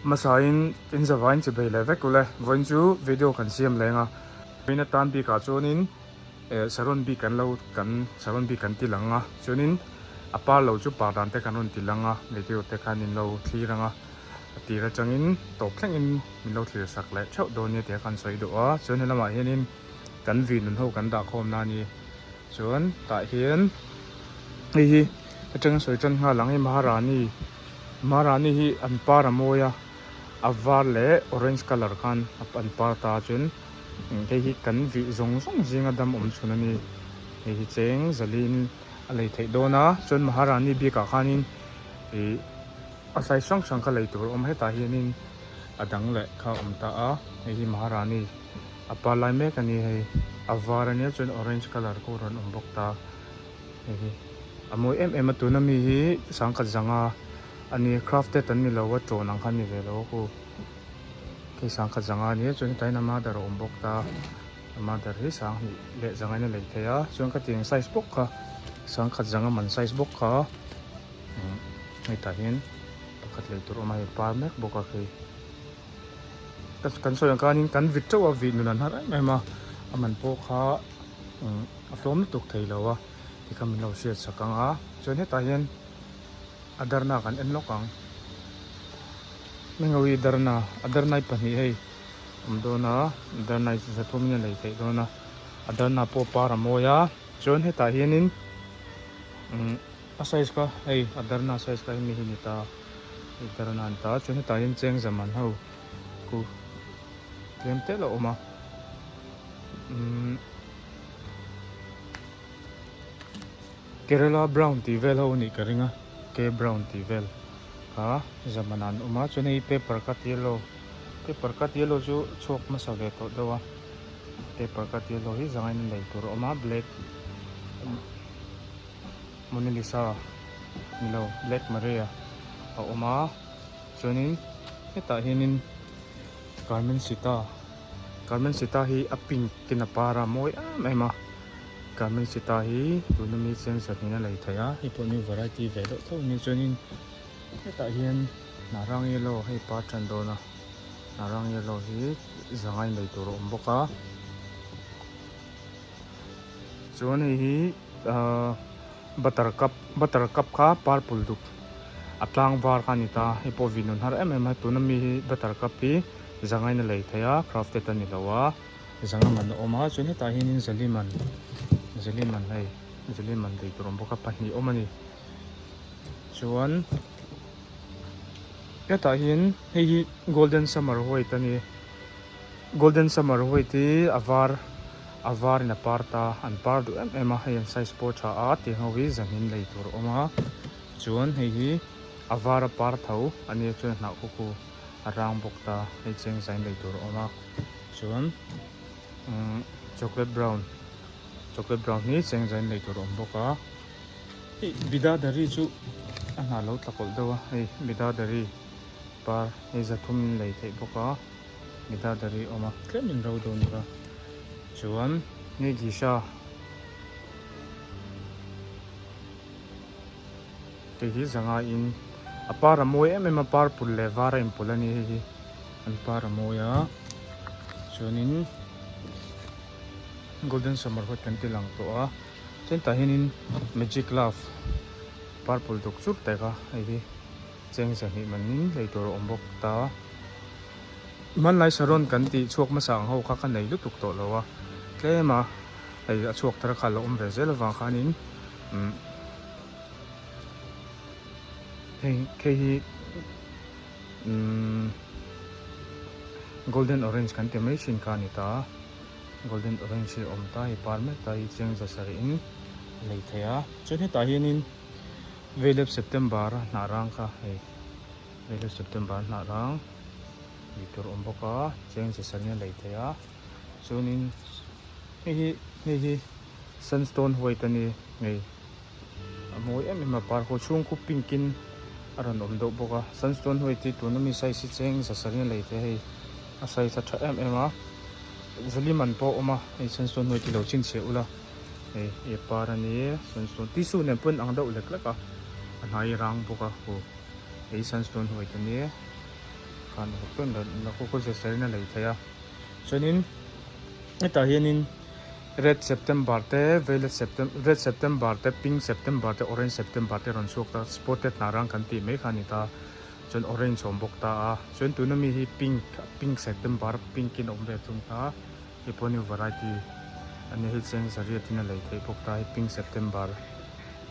Hmasain in zavain chi bei leh vek ule. Vawiin chu video kan siam leng a. Vawiin atan bikah chuanin eh saron bik kan lo kan saron bik kan ti lang a. Chuanin a par lo chu par dan te kan rawn ti lang a. Video te khan in lo thlir ang a. A tir atangin tawp thlengin min lo thlir sak leh theuh dawn nia tia kan sawi duh a. Chuan helamah hianin kan vi nun ho kan dah khawm na a ni. Chuan tah hian hei hi atanga sawi tan nghal ang hei Maharani Maharani hi an par a mawi a a var leh orange colour khan an par ta chuan hei hi kan vih zawng zawng zinga dam awm chhun a ni hei hi cheng zalin a lei theih dawn a chuan Maharani bikah khanin ih a size hrang hrang kha lei tur a awm hetah hianin a dang leh kha a awm ta a hei hi Maharani. A par lai mek a ni hei a var ania chuan orange colour pawh rawn awm bawk ta hei hi a mawi em em a tuna mi hi sangkhat zanga a ni crafted an ni lo a tawn ang kha a ni ve lo a khu hei sangkhat zanga a nia chuan hetah hian a mother a awm bawk ta a mother hi sanghnih leh zanga in a lei thei a chuan khatiang size bawk kha sangkhat zanga man size bawk kha hetah hian pakhat lei tur a awm a hei par mek bawk a khi. Kan sawi ang khanin kan vit teuh a vih nun an har em em a a man pawh kha a tlawm lutuk thei lo a tikhan min lo hriat sak ang a chuan hetah hian a darna kan en lawk ang hming ho hi darna a darna hi pahnih hei awm dawn a darna hi chi zathum in a lei theih dawn a a darna pawh par a mawi a chuan hetah hianin a size kha hei a darna size kha hemi hi a ni ta. Darna an ta chuan hetah hian cheng zaman ho khu tlem tel a awm a umm Kerala brown tih vel ho anih ka ring a K brown tih vel kha zaman ah an awm a chuan hei paper cut yellow paper cut yellow chu chhuak hmasa ve tawh deuh a paper cut yellow hi zangain a lei tur a awm a black. Monalisa ni lo Black Maria a awm a chuanin hetah hianin Carmen Sita Carmen Sita hi a pink in a par a mawi em em a Carmen Sita hi tuna mi cheng zahnin a lei thei a hei pawh new variety ve deuh tho a ni chuanin hetah hian hnah rang yellow hei par tan dawn a hnah rang yellow hi zangai nei tur a awm bawk a. Chuan hei hi ahh butter cup butter cup kha purple duk a tlang var kha a ni ta hei pawh vih nun har em em a tuna mi hi butter cup hi zangain a lei thei a crafted a ni lo a zanga man a awm a chuan hetah hianin zaliman zaliman hei zaliman lei tur a awm bawk a pahnih a awm a ni chuan hetah hian hei hi golden summer white a ni. Golden summer white hi a var a var in a par ta an par duh em em a hei an size pawh a tha a tiang ho hi zahnin lei tur a awm a chuan hei hi a var a par tho a nia chuan a hnah khaw khu a rang bawk ta hei cheng zain lei tur a awm a chuan umm chocolate brown chocolate brown hi cheng zain lei tur a awm bawk a ih bidadari chu a hnah lo tla kawlh deuh a hei bidadari par hei zathum in lei theih bawk a. Bidadari a awm a tlem in ro dawn bawk a chuan hei gisha hei hi zanga in a par a mawi em em a purple leh var a inpawlh a ni hei hi an par a mawi a chuanin golden summer hawt kan ti lang tawh a chuan tah hianin magic love purple duk chur te kha hei hi. Cheng zahnih manin lei tur a awm bawk ta. Hmanlai saron kan tih chhuak hmasa ang ho kha ka nei lutuk tawh lo a, tlem a hei a chhuak thar kha a lo awm ve zel avang khanin umm hei hei hi umm golden orange kan ti mai thin kha a ni ta a, golden orange hi a awm ta hei par mek ta hi cheng za sarih in a lei thei a, chuan hetah hianin. Veilep September a hnah rang kha hei Veilep September a hnah rang tih tur a awm bawk a cheng chi sarin a lei thei a chuanin hei hi hei hi sandstone white a ni ngei a mawi em em a par ho chhung khu pink in a rawn awm deuh bawk a sandstone white hi tuna mi size hi cheng za sarin a lei thei a hei a size a tha em em a zaliman pawh a awm a hei sandstone white hi lo chhinchhiah ula. Hei he par a ni sunstone tissue nen pawn ang deuh lek lek a a hnai rang bawk a aw hei sunstone white a ni. Khan vawk chuan la khu khu zasarih in a lei theih a chuanin hetah hianin red september te violet septem red september te pink september te orange september te a rawn chhuak ta spotted hnah rang kan tih mai kha a ni ta chuan orange a awm bawk ta a chuan tuna mi hi pink pink september pink in a awm ve thung ta hei pawh new variety a nia hei cheng zariat in a lei theih bawk ta hei pink september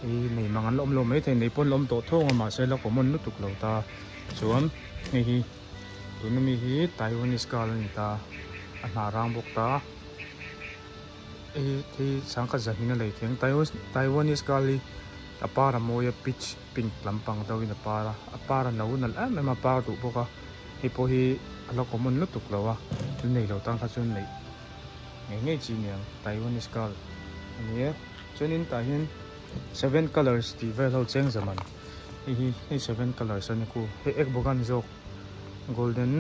hei nei mang an la awm lo maithei nei pawh an la awm tawh thawng a mahse la common lutuk lo ta chuan hei hi tuna mi hi taiwanese girl a ni ta a hnah rang bawk ta hei hi sangkhat zahmin a lei thei ang taiwanese girl hi a par a mawi a peach pink lampang deuh in a par a a par a no nalh em em a par duh bawk a hei pawh hi a la common lutuk lo a thil nei lo tan kha chuan neih ngei ngei chi aniang taiwanese girl a ni e chuanin tah hian seven colours tih vel ho cheng zaman hei hi hei seven colours a ni ku hei ek bawk a ni zawk golden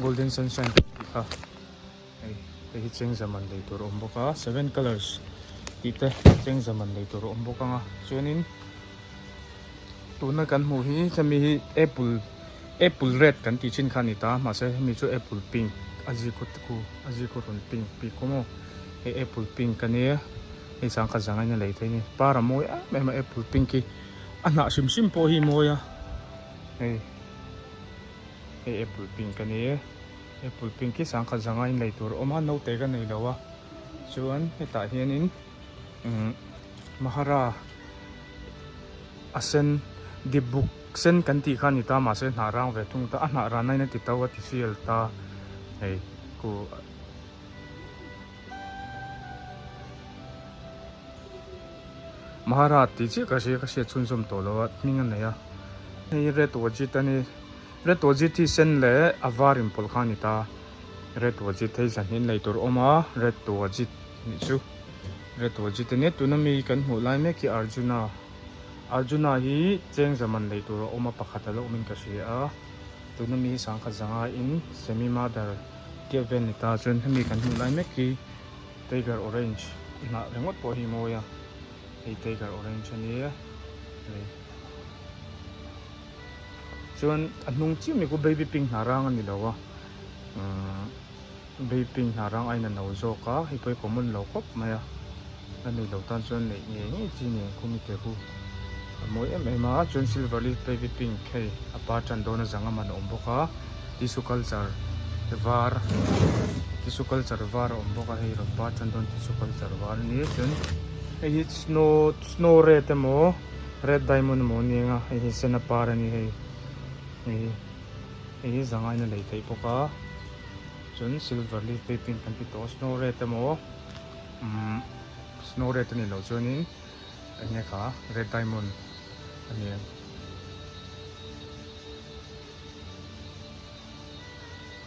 golden sunshine tih kha hei hei hi cheng zaman lei tur a awm bawk a seven colours tih te cheng zaman lei tur a awm bawk ang a chuanin tuna kan hmuh hi hemi hi apple apple red kan tih thin kha a ni ta mahse hemi chu apple pink a zik khaw khu a zik khaw rawn pink bik khaw maw hei apple pink a nia hei sangkhat zang in a lei thei a ni par a mawi em em a apple pink hi a hnah hrim hrim pawh hi mawi a hei hei apple pink a nia. Apple pink hi sangkhat zanga in lei tur a awm a naute ka nei lo a chuan hetah hianin umm mahara a sen dip buk sen kan tih kha a ni ta mahse hnah rang ve thung ta a hnah rana in a ti to a ti sial ta hei ku mahara tih chiah ka hria ka hriat chhunzawm tawh lo a hming a nei a hei red wajit a ni. Red wajit hi sen leh a var inpawlh kha a ni ta. Red wajit hei zahnin lei tur a awm a, red wajit nih chu red wajit a nia. Tuna mi kan hmuh lai mek hi Arjuna, Arjuna hi cheng zaman lei tur a awm a pakhat a la awmin ka hria a. Tuna mi hi sangkhat zanga in semi mother tia vel ni ta chuan hemi kan hmuh lai mek hi tiger orange hnah ringawt pawh hi mawi a, hei tiger orange a nia hei. Chuan a hnung chiah mai khu baby pink hnah rang a ni lo a umm baby pink hnah rang aiin a no zawk a hei pawh hi common lo khawp mai a a nei lo tan chuan neih ngei ngei chi nen khu mite khu a mawi em em a chuan silver leaf baby pink hei a par tan dawn a zang a man a awm bawk a tissue culture var tissue culture var a awm bawk a hei rawn par tan dawn tissue culture var a ni chuan hei hi snow snow red emaw. Red diamond emaw ni anga hei hi sen a par a ni hei hei hi hei hi zanga in a lei theih bawk a chuan silver leaf phei pink kan ti tawh a snow red emaw umm snow red a nih loh chuanin eng nge kha red diamond a ni ang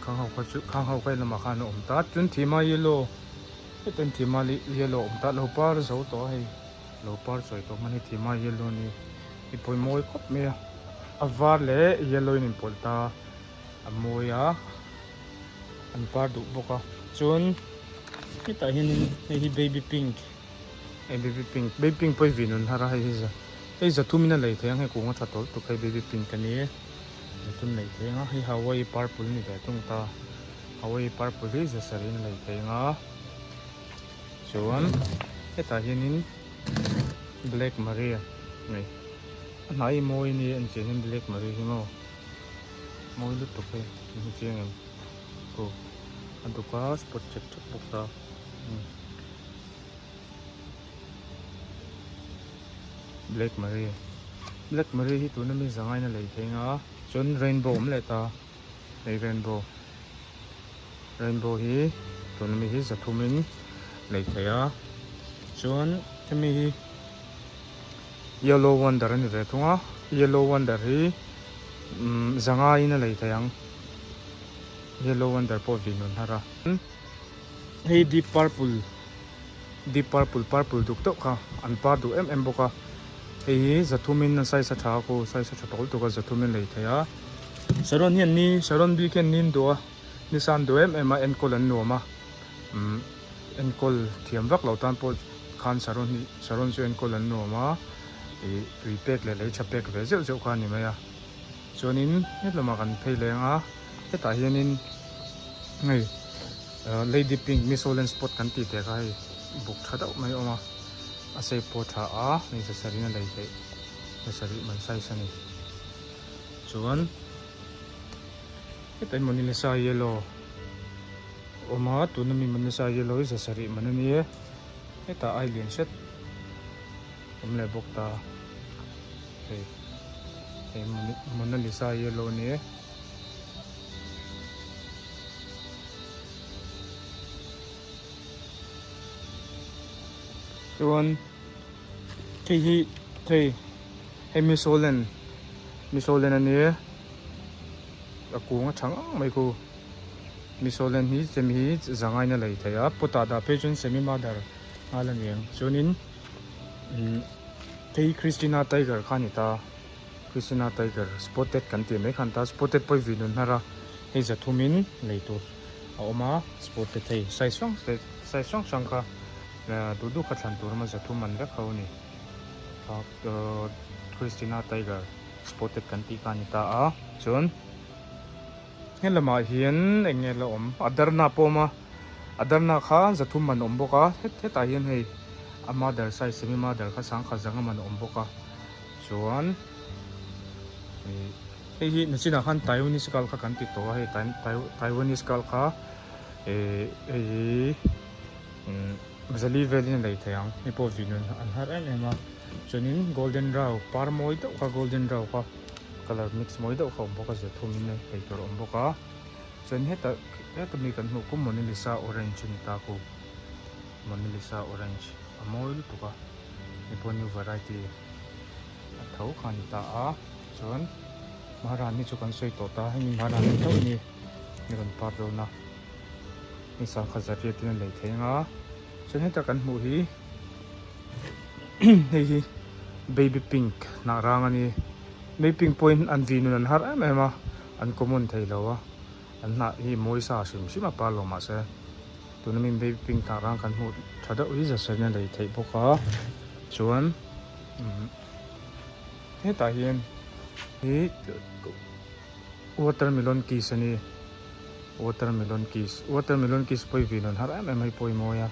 khang ho kha chu khang ho kha he lamah khan a awm ta chuan thima yellow hetiang thima yellow a awm ta lo par zo tawh a hei. Lo par chawi tawh hman hi thima yellow a ni i pawi mawi khawp mai a a var leh yellow in inpawlh ta a mawi a an par duh bawk a chuan hetah hianin hei hi baby pink hei baby pink baby pink pawh hi vin an har a hei hi za hei zathum in a lei thei ang hei kung a tha tawlh tuk hei baby pink a ni e zathum lei thei ang a hei hawaii purple a ni ve thung ta hawaii purple hi za sarih in a lei thei ang a. Chuan hetah hianin black maria nei a hnai mawi a ni a enchian hian black maria hi maw mawi lutuk hei in hmu chiang em aw a duk a spot chek chek bawk ta black maria black maria hi tuna mi zangain a lei thei ang a chuan rainbow awm leh ta hei rainbow. Rainbow hi tuna mi hi zathum in lei thei a chuan hemi hi yellow wonder a ni ve thung a yellow wonder hi umm zanga in a lei thei ang yellow wonder pawh vin rawn har a hei deep purple deep purple purple duk deuh kha an par duh em em bawk a hei hi zathum in a size a tha a khu size a tha tawk lutuk a zathum in lei thei a saron hi an ni saron bik hi an nin duh a ni san duh em em a enkawl an nuam a umm enkawl thiam vak lo tan pawh khan saron hi saron chu enkawl an nuam a ih tui pek leh lei tha pek ve zeuh zeuh kha a ni mai a. Chuanin hetlama kan phei leng a hetah hianin hei lady pink misolen spot kan tih teh kha hei buk tha deuh mai a awm a a shape pawh a tha a hei zasarih in a lei theih zasarih man size a ni chuan hetah hi monalisa yellow a awm a tuna mi monalisa yellow hi zasarih man a ni e hetah ai lian hret awm leh bawk ta. Hei hei Mona Lisa yellow a ni e. Chuan hei hi hei hei Misolen Misolen a ni e. A kung a tha ngang mai khu. Misolen hi chemi hi zangain a lei thei a pot ah dah phei chuan semi mother nghal a ni ang chuanin umm. Hei Christina Tiger kha a ni ta, Christina Tiger spotted kan tih mai kha a ni ta, spotted pawh hi vih nun hnar a, hei zathumin lei tur a awm a, spotted hei size hrang size hrang hrang kha duh duh kha thlan tur a awm a, zathum an vek ho a ni, Christina Tiger spotted kan tih kha a ni ta a, chuan helamah hian eng nge la awm a darna pawh a awm a. A darna kha zathum man a awm bawk a hetah hian hei a mother size semi mother kha sangkhat zanga man a awm bawk a chuan ih hei hi nachinah khan taiwanese kal kha kan ti tawh a hei taiwanese kal kha ih hei hi umm zali velin a lei thei ang hei pawh vih nun an har em em a chuanin golden rau par mawi deuh kha golden rau kha colour mix mawi deuh kha a awm bawk a zathumin lei tur a awm bawk a. Chuan heta heta mi kan hmuh khu Monalisa orange a ni ta khu Monalisa orange a mawi lutuk a hei pawh new variety a tho kha a ni ta a chuan Maharani chu kan sawi tawh ta hemi Maharani chauh a ni ni rawn par dawn a hei sangha zariat in a lei thei ang a chuan heta kan hmuh hi hei hi baby pink hnah rang a ni baby pink pawhin an vih nun an har em em a. An common thei lo a, an hnah hi mawi sa hrim hrim a par lo mahse tuna mi baby pink hnah rang kan hmuh tha deuh hi zasarin a lei theih bawk a chuan umm hetah hian hi watermelon kiss a ni watermelon kiss watermelon kiss pawh hi vin an har em em a hei pawh hi mawi a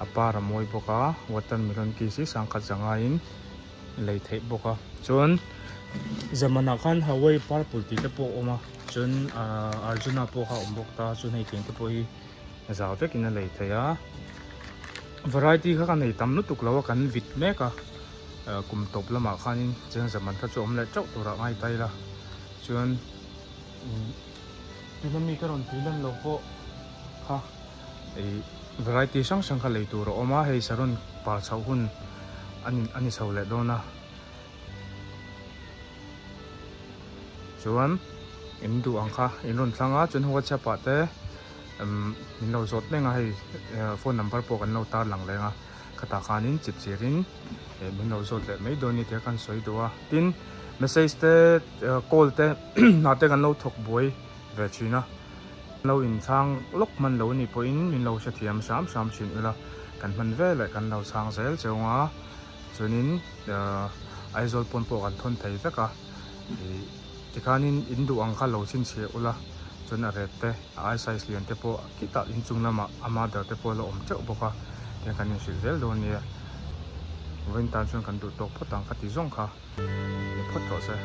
a par a mawi bawk a watermelon kiss hi sangkhat zangaiin. lei theih bawk a chuan zamanah khan Hawaii purple tih te pawh a awm a chuan ahh Arjuna pawh kha a awm bawk ta chuan hei tiang te pawh hi zau vekin a lei theih a variety kha ka nei tam lutuk lo a kan vit mek a ah kum tawp lamah khanin cheng zaman kha chu a awm leh teuh turah ngai ta ila chuan umm tuna mi ka rawn tih lan loh pawh kha ih variety hrang hrang kha lei tur a awm a hei saron par chhoh hun a ni chho leh dawn a chuan in duh ang kha in rawn thlang a chuan whatsapp ah te umm min lo zawt reng a hei phone number pawh kan lo tar lang leng a khatah khanin chip chirin eh min lo zawt leh mai dawn a ni tih kha an sawi duh a tin message te call te hna te kan lo thawk buai ve thin a. Lo inchhang lawk hman lo nih pawhin min lo hrethiam hram hram thin ula, kan hman veleh kan lo chhang zel cheu ang a, chuanin Aizawl pawn pawh kan thawn thei vek a, ih tikhanin in duh ang kha lo chhinchhiah ula, chuan a ret te, a ai size lian te pawh khitah inchung lamah a mother te pawh a la awm teuh bawk a, tiang kan inhrilh zel dawn nia, vawiin tan chuan kan duh tawk phawt ang kha ti zawng kha ni phawt rawh se.